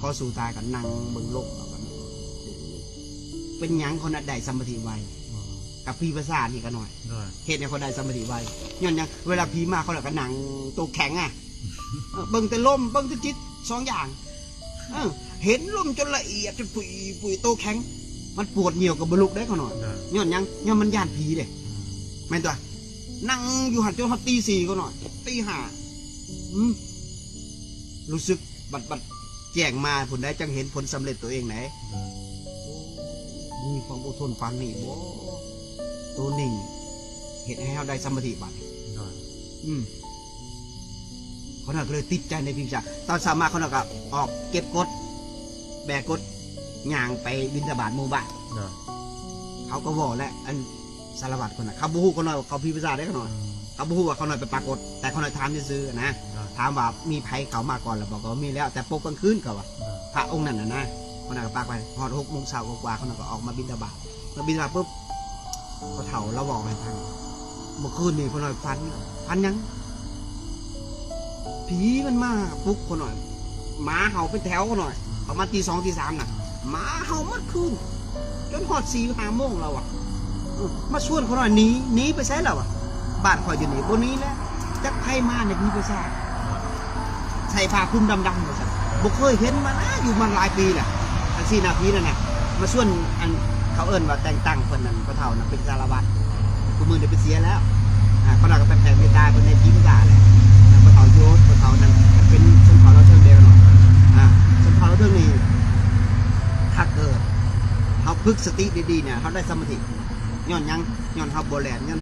ພໍສູ້ຕາຍກໍນັ່ງເບິ່ງໂລກ ເປັນຫຍັງເຂົານະໄດ້ສະມາທິໄວ? ກັບຜີປີສາດນີ້ຂະນ້ອຍ ໂດຍ ເຮັດໃຫ້ເຂົາໄດ້ສະມາທິໄວ ຍ້ອນຫຍັງ? ເວລາຜີມາເຂົາລະກໍນັ່ງໂຕແຂງອະ ເອີ ເບິ່ງແຕ່ລົມ ເບິ່ງແຕ່ຈິດ ສອງຢ່າງ ເອີ ເຫັນລົມຈົນລະອຽດ ຈົນປຸຍໆ ໂຕແຂງ ມັນປວດຍ່ຽວກໍບໍ່ລຸກເດ້ຂະນ້ອຍ ໂດຍ ຍ້ອນຫຍັງ? ຍ້ອນມັນຢ້ານຜີເດ້ ອືມ ແມ່ນຕົວະ ນັ່ງຢູ່ຫັ້ນຈົນຮອດຕີສີ່ຂະນ້ອຍ ຕີຫ້າ ອືມ ຮູ້ສຶກ ບັດ ບັດແຈ້ງມາພຸ້ນໃດ ຈັ່ງເຫັນຜົນສຳເລັດຕົວເອງໃດ ອືມ ມີຄວາມອົດທົນປານນີ້ບໍ່? ໂຕນີ້ເຮັດໃຫ້ເຮົາໄດ້ສະມາທິບັດ ໂດຍ ອືມ ຂ້ານ້ອຍກໍເລີຍຕິດໃຈໃນຜີປີສາດ ຕອນເຊົ້າມາຂ້ານ້ອຍກໍອອກເກັບກົດ ແບກົດ ຍ່າງໄປບິນທະບາດໝູ່ບ້ານ ໂດຍ ເຂົາກໍເວົ້າແຫຼະ ອັນ ສາລະວັດຄົນນະ ເຂົາບໍ່ຮູ້ຂ້ານ້ອຍວ່າເຂົາຜີປີສາດເດ້ຂ້ານ້ອຍ ອືມ ເຂົາບໍ່ຮູ້ວ່າຂ້ານ້ອຍໄປປາກົດ ແຕ່ຂ້ານ້ອຍຖາມຊື່ໆນະ ໂດຍ ຖາມວ່າມີໃຜເຂົ້າມາກ່ອນແລ້ວບໍ່ ກໍມີແລ້ວ ແຕ່ປົກກາງຄືນ ເຂົາວ່າ ໂດຍ ພະອົງນັ້ນນະນະ ຂ້ານ້ອຍກໍປາກໄປ ຮອດຫົກໂມງເຊົ້າກວ່າໆ ຂ້ານ້ອຍກໍອອກມາບິນທະບາດ ມາບິນທະບາດປຶບ ພໍ່ເຖົ້າລາວເວົ້າໃຫ້ຟັງ ເມື່ອຄືນນີ້ຂ້ານ້ອຍຝັນ ຝັນຫຍັງ? ຜີມັນມາປຸກຂ້ານ້ອຍ ໝາເຫົ່າເປັນແຖວຂ້ານ້ອຍ ປະມານຕີສອງຕີສາມນະ ໝາເຫົ່າໝົດຄືນ ຈົນຮອດສີ່ຫ້າໂມງລາວວ່າ ເອີ ມາຊວນຂ້ານ້ອຍໜີ ໜີໄປໃສລາວວ່າ ບ້ານຂ້ອຍຢູ່ນີ້ ບໍ່ໜີແລ້ວ ຈັກໃຜມານີ້ ຜີປີສາດ ໃສ່ຜ້າຄຸມດຳໆ ວ່າຊັ້ນ ບໍ່ເຄີຍເຫັນມານະ ຢູ່ມາຫຼາຍປີແລ້ວ ອັນຊີ້ນະ ຜີນັ້ນນະ ມາຊວນ ອັນ ເຂົາເອີ້ນວ່າແຕ່ງຕັ້ງເພິ່ນນັ້ນ ພໍ່ເຖົ້ານະເປັນສາລະວັດ ທຸກມື້ນີ້ເພິ່ນເສຍແລ້ວ ອາ ຂ້ານ້ອຍກໍໄປແຜ່ເມດຕາເພິ່ນໃນຜີປີສາດແຫຼະ ນະ ພໍ່ເຖົ້າໂຍດ ພໍ່ເຖົ້ານັ້ນ ມັນເປັນຊົນເຜົ່າລາວເທິງເດ້ເນາະ ອາ ຊົນເຜົ່າລາວເທິງນີ້ ຖ້າເກີດເຮົາຝຶກສະຕິດີໆ ນະ ເຮົາໄດ້ສະມາທິ ຍ້ອນຫຍັງ? ຍ້ອນເຮົາບໍ່ແລ່ນ ຍ້ອນ